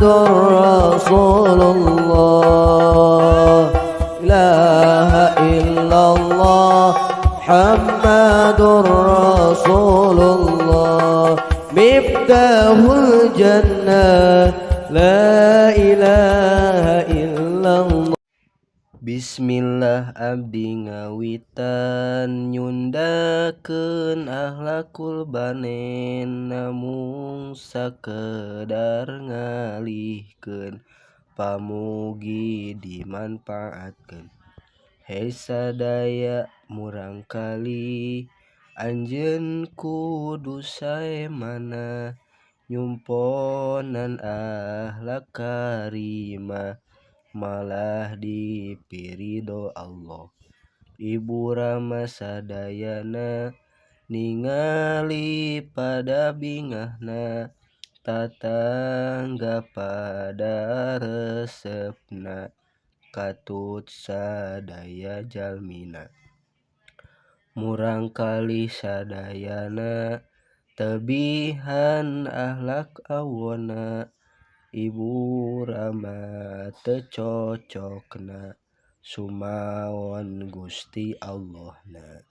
Rasulullah. Ilaha illallah, Muhammadur Rasulullah. Miftahul jannah, la ilaha illallah. Bismillah abdi ngawitan nyundakeun akhlakul banen, namung sakedar ngalihkeun, pamugi dimanfaatkeun. Hei sadaya murangkalih, anjeun kudu sae manah, nyumponan akhlak karimah, malah dipirido Allah. Ibu rama sadayana ningali pada bingahna, tatangga pada resepna, katut sadaya jalmina. Murangkalih sadayana tebihan akhlak awonna, Ibu rama teu cocokna, sumaon Gusti Allahna.